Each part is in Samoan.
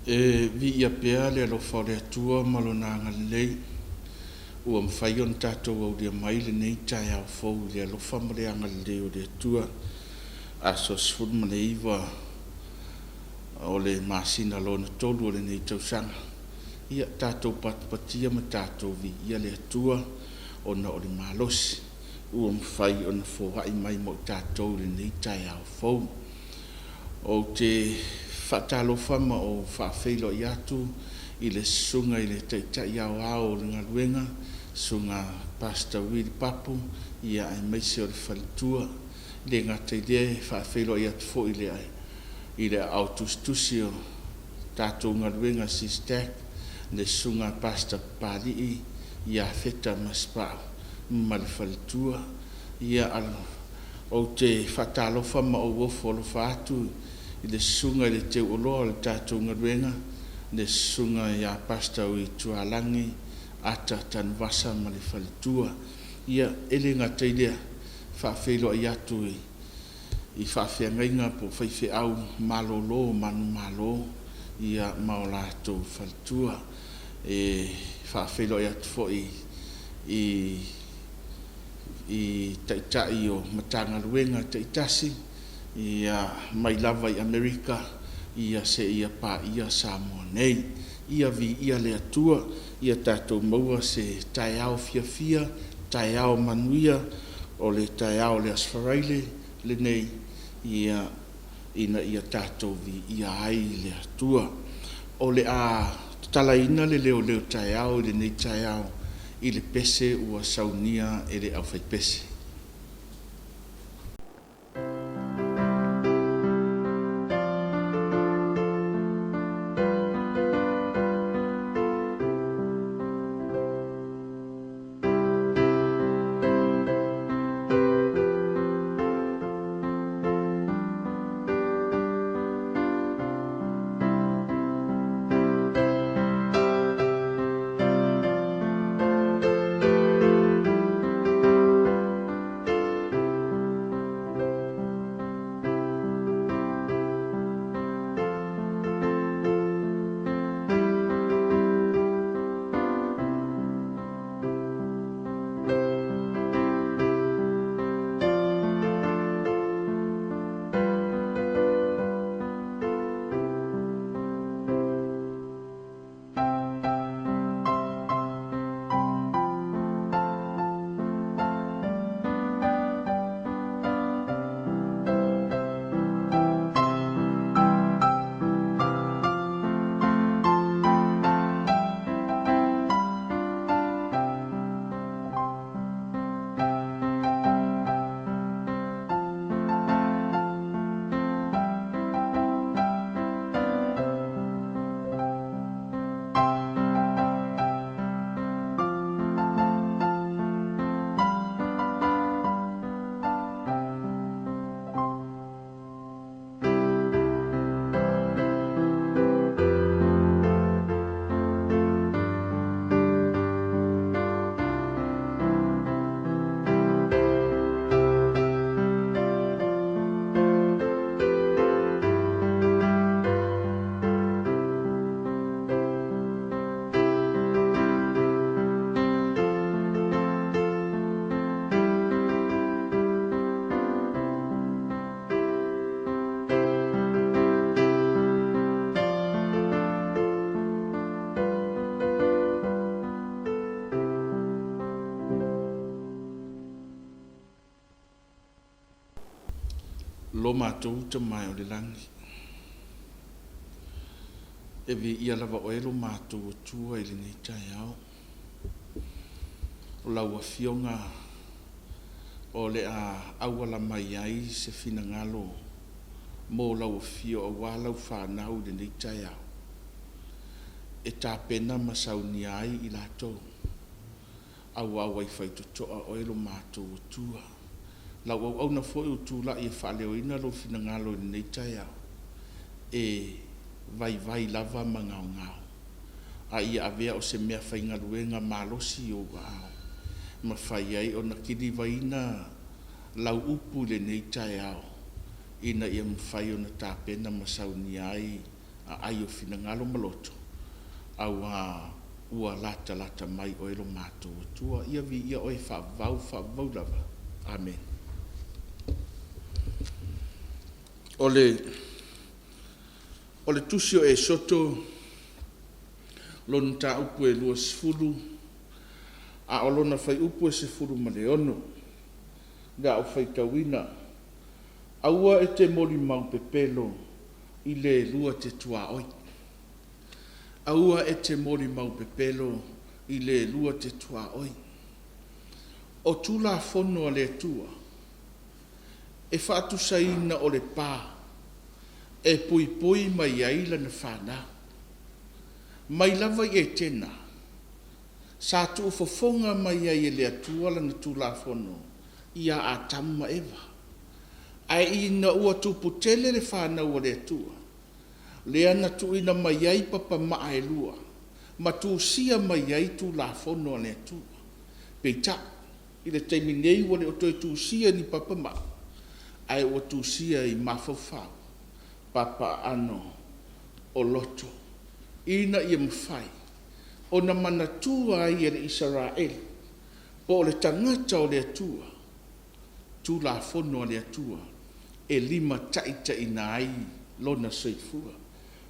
E viia pea le alofa o le Atua ma Lona agalelei ua mafai ona tatou aulia mai lenei taeao fou i le alofa ma le agalelei o le Atua, aso 19 o le masina lona tolu o lenei tausaga. Ia tatou patipatia ma tatou viia le Atua ona o le malosi ua mafai ona foai mai mo i tatou i lenei taeao fou. Ou te faatalofa ma ou faafeiloai atu i le Susuga i le Taitai Aoao o le galuega, Susuga Pastor Willie Papu aemaise o le faletua. E le gata i lea, e faafeiloai atu foi i le aao tusitusi o le tatou galuega SISTAC, le Susuga Pastor Papalii Iafeta Masepau ma le faletua. Ia, ou te faatalofa ma ou ofo alofa atu i le Susuga i le Teuoloa o le tatou galuega, le Susuga ia Pastor Tualagi Ata Tanuvasa ma le faletua. Ia, e le gata i lea, e faafeiloai atu i faafeagaiga po o faifeau malolo manumalo ma o latou faletua. E faafeiloai atu foi i Taitai o Matagaluega taitasi mai lava i Amerika seia paia Samoa nei. Ia viia le Atua, ia tatou maua se taeao fiafia, taeao manuia, o le taeao o le Aso Faraile lenei ina ia tatou viia ai le Atua. O le a tatalaina le leoleo taeao i lenei taeao i le pese ua saunia e le aufaipese. Lo matou Tama e o le lagi, e viia lava Oe lo matou Atua i lenei taeao. O lau Afioga o le a auala mai ai se finagalo mo lau afio aua lau fanau i lenei taeao, e tapena ma saunia ai i latou, aua ua i faitotoa oe lo matou Atua. Lau auauna foi ua tulai e faaleoina lou finagalo i lenei taeao, e vaivai lava ma gaogao, a ia avea o se mea faigaluega malosi i ou aao, e mafai ai ona kilivaina lau upu i lenei taeao, ina ia mafai ona tapena ma saunia ai aai o finagalo ma loto, auā ua latalata mai Oe lo matou Atua. Ia viia Oe faavavau, faavavau lava. Amene. O le O le Tusi o Esoto, lona mataupu e 20, a o lona fuaiupu e 16, o le a ou faitauina. Aua e te molimau pepelo i le lua te tuaoi. Aua e te molimau pepelo i le lua te tuaoi. O Tulafono a le Atua, e faatusaina o le pa e puipui mai ai lana fanau. Mai lava i Etena, sa tuufofoga mai ai e le Atua Lana Tulafono ia Atamu ma Eva. Ae ina ua tupu tele le fanau a le Atua, lea na tuuina mai ai papa maa e lua, ma tusia mai ai Tulafono a le Atua. Peitai, i le taimi nei ua le o toe tusia i ni papa maa, ae ua tusia i mafaufau, papaaano o loto, ina ia mafai ona manatua ai e le Isaraelu po o le tagata o le Atua, Tulafono a le Atua e limataitaiina ai lona soifua.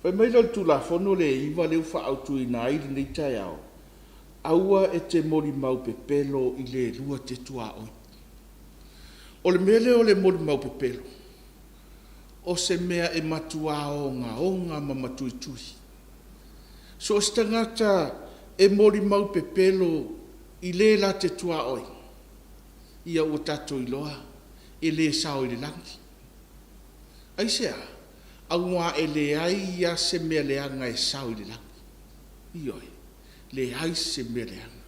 Fai mai lea o le Tulafono lea e 9 lea ua faaautuina ai lenei taeao, Aua e te molimau pepelo i le lua te tuaoi. O le mea lea o le molimau pepelo, o se mea e matua ogaoga ma matuitui. So o se tagata e molimau pepelo i le la te tuaoi, ia ua tatou iloa e le sao i le lagi. Aisea? Aua e leai lava se mea leaga e sao i le lagi. Ioe, leai se mea leaga.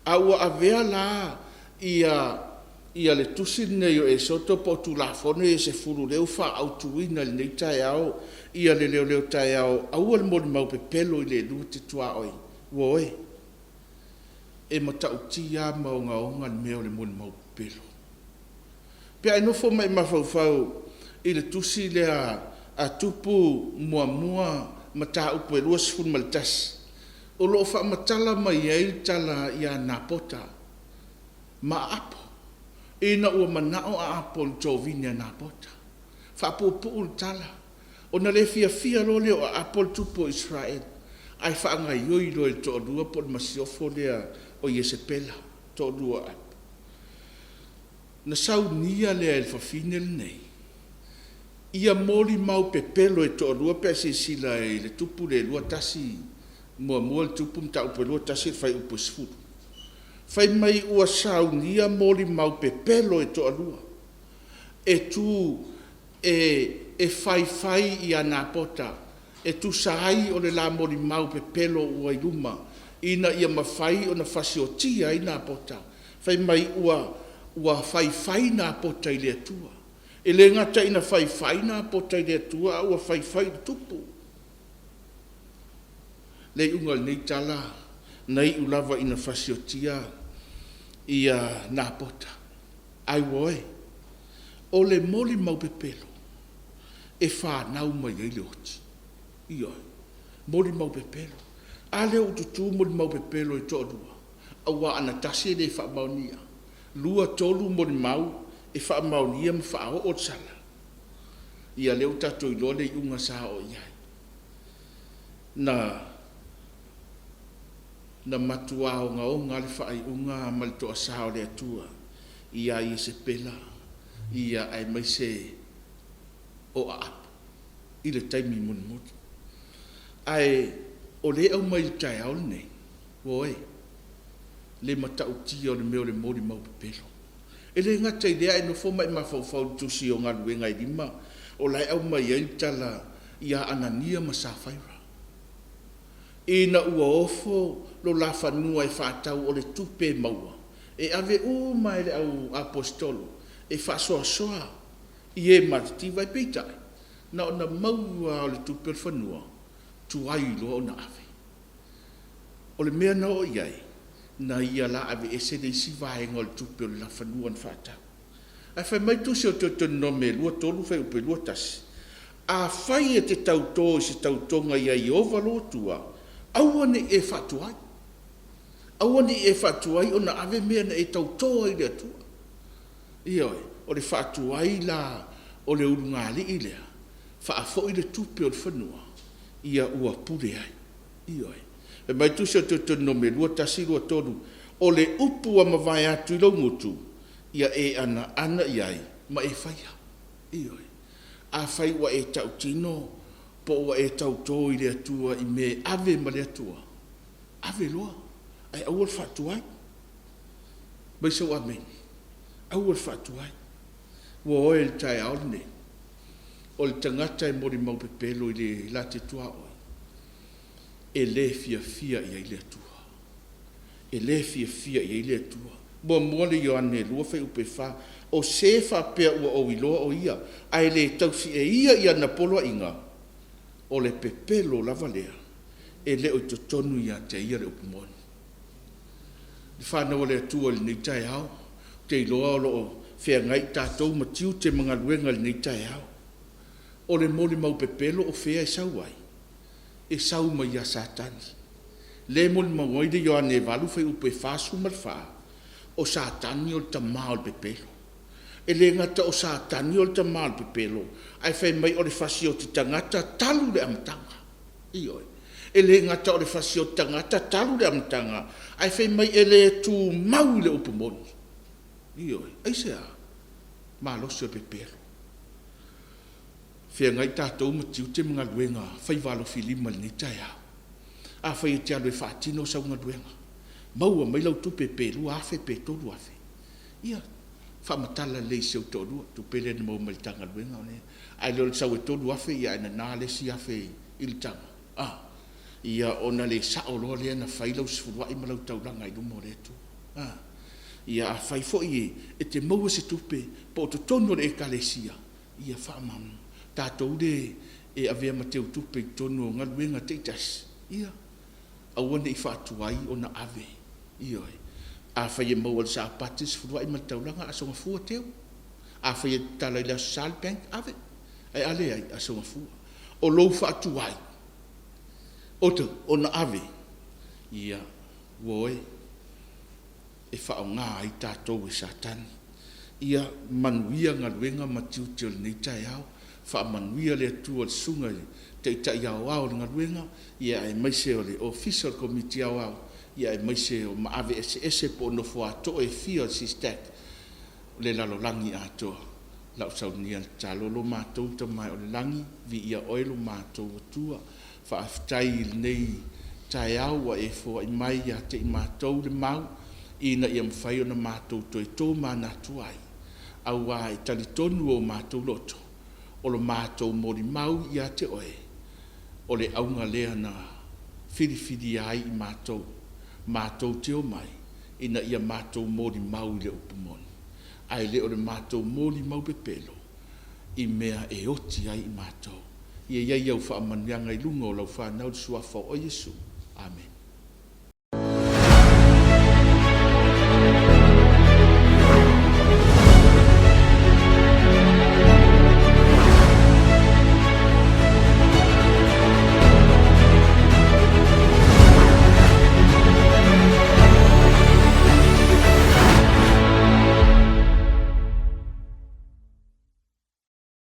A ua avea la ia le Tusi lenei o Esoto po o Tulafono ia e 10 lea ua faaautuina i lenei taeao le leoleo taeao, aua le molimau pepelo i le lua te tuaoi. Ioe, e matautia lava ma ogaoga le mea o le molimau pepelo. Pe a e nofo ma e mafaufau i le tusi lea a Tupu 1 mataupu e 21, o lo o faamatala mai ai le tala ia Napota ma Aapo, ina ua manao Aapo i le tovine a Napota. E faapuupuu le tala, ona le fiafia loa lea o Aapo le tupu o Isaraelu ae faagaoioi loa e le toalua po o le masiofo lea o Iesepela, le toalua o Aapo. Na saunia lea e le fafine lenei ia molimau pepelo e toalua pe a e silasila i le Tupu lea e 21, muamua le Tupu mataupu e 21 i le fuaiupu e 10. Fai mai ua saunia molimau pepelo e toalua e tu e faifai ia Napota e tusa ai o le la molimau pepelo ua i luma ina ia mafai ona fasiotia ai Napota. Fai mai ua faifai Napota i le Atua. E le gata ina faifai Napota i le Atua a ua faifai i le Tupu. Le iuga o lenei tala, na iu lava ina fasiotia Napota. Ae auē, o le molimau pepelo e fanau mai ai le oti. Ioe, molimau pepelo. A lea ua tutu molimau pepelo e toalua, aua ana tasi e le faamaonia. Lua, tolu molimau e faamaonia ma faaoo le sala. Ia lea ua tatou iloa le iuga sa oo i ai. Na matua ogaoga lava le faaiuga ma le toasa o le Atua ia Iesepela aemaise o Aapu i le taimi mulimuli. Ae o lea e aumai i le taeao lenei, ioe, le matautia o le mea o le molimau pepelo. E le gata i lea a e nofo ma e mafaufau i le tusi o Galuega e 5, o la e aumai ai le tala ia Anania ma Safaira, ina ua ofo lo la fanua e faatau o le tupe e maua e ave uma lava i le au Aposetolo e faasoasoa i e matitiva. Ae peitai, na ona maua lava o le tupe o le fanua, tuai loa ona ave. O le mea na oo i ai, na ia la aveese le isi vaega o le tupe o le la fanua na faatau. Ae fai mai le tusi o Teutonome 2:3 fuaiupu e 21, Afai e te tautō i se tautoga iā Ieova lou Atua, aua ne i e faatuai. Aua ne i e faatuai ona ave mea na e tautō ai i le Atua. Ioe, o le faatuai la o le ulugalii lea, faafoi le tupe o le fanua, ia ua pule ai. Ioe. Fai mai le Tusi o Teutonome 2, 1, 2, 3, O le upu ua mavae atu i lou gutu, ia e anaana i ai ma e faia. Ioe. Afai ua e tautino po ua e tautō i le Atua i mea e ave ma le Atua, ave loa, ae aua le faatuai. Fai mai sau amene. Aua le faatuai. Ua o e i le taeao lenei, o le tagata e molimau pepelo i le la te tuaoi, e le fiafia i ai le Atua. E le fiafia i ai le Atua. Muamua le Ioane 2 fuaiupu 4, O se faapea ua ou iloa o Ia, ae le tausi e ia i ana poloaiga, o le pepelo lava lea, e le o i totonu ia te ia le upu moni. Le fanau a le Atua i lenei taeao, ou te iloa o lo o feagai tatou ma tiute ma galuega i lenei taeao. O le molimau pepelo o fea e sau ai? E sau mai ia Satani. Lea e molimau ai le Ioane 8 fuaiupu e 44, o Satani o le tama o le pepelo. E le gata o Satani o le tama o le pepelo, ae fai mai o le fasioti tagata talu le amataga. Ioe. E le gata o le fasioti tagata talu le amataga, ae fai mai e le tumau i le upu moni. Ioe. Aisea? Malosi o le pepelo. Feagai tatou ma tiute ma galuega faiva alofilima i lenei taeao. Afai e te alu e faatino sau galuega, maua mai lau tupe pe $2,000 pe $3,000, ia, faamatala lelei i si ou toalua, tupe lea na maua mai le ta galuega, ae le o le sau e $3,000 ae nana le isi $1,000 i le taga, a, ia, ona le sao loa lea ona fai lau sefuluai ma lau taulaga i luma o le Atua. A. Ia afai foi e te maua se tupe po o totonu o le Ekalesia, ia faamama. Tatou le e avea ma teutupe i totonu o galuega taitasi, ia, aua ne i faatuai ona ave. Ioe. Afai e maua i le Sapati le sefuluai ma le taulaga, Aso Gafua teu. Afai e tatala i le Aso Sa le bank, ave. Ae a leai, Aso Gafua. O lou faatuai ona ave, ia, ua oe. E faaaoga ai tatou e Satani. Ia manuia galuega ma tiute o lenei taeao. Faamanuia le Atua i le Susuga i le Taitai Aoao o le galuega, ia aemaise o le Ofisa o le Komiti Aoao, ia aemaise o maave eseese po o nofoa-toa e fia o le SISTAC o le lalolagi atoa. Lau saunia le tatalo, Lo matou Tama e o i le Lagi, viia Oe lo matou Atua. Faafetai i lenei taeao ua e foai mai ia te i matou le mau ina ia mafai ona matou toe tomanatu ai, aua e talitonu o matou loto, o lo matou molimau ia te Oe, o le auga lea na filifilia ai i matou, matou te omai ina ia matou molimau i le upu moni, ae le o le matou molimau pepelo i mea e oti ai i matou. Ia i ai au faamanuiaga i luga o lau fanau i le Suafa o Iesu. Amene.